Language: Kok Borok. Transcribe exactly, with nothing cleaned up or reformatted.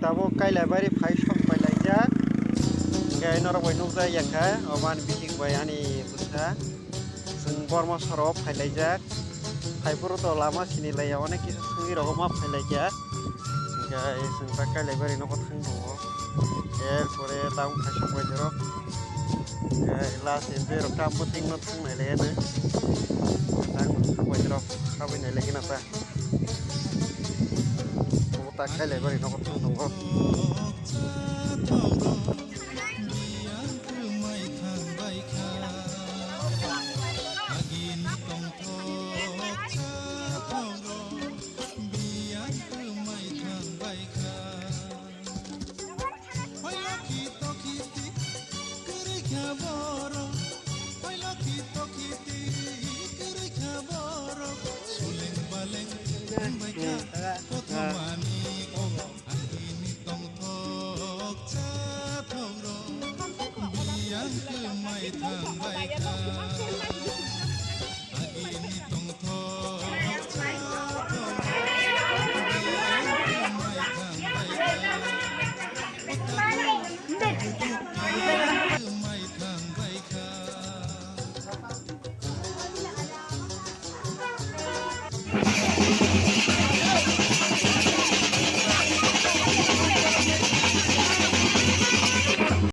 Tabuk Kailaibari phai sok phailaijak. Hingke norok bai nukjak ya kha, obo ani bisik bai ani bwsa. Chwng Borma soro phailaijak. Phaiphuru to lama sini laiya, onek kisa thangwi rogo ma phailaijak. Hingke chwng ta Kailaibari nogo thang tongo. Er pore tabuk phai sok bai jorok. Hingke last entry rok tam bo tingno thang nai laiya de. Tang sok bai jorok, habwi nai laiya na ta. Obo ta Kailaibari nogo thang tongo.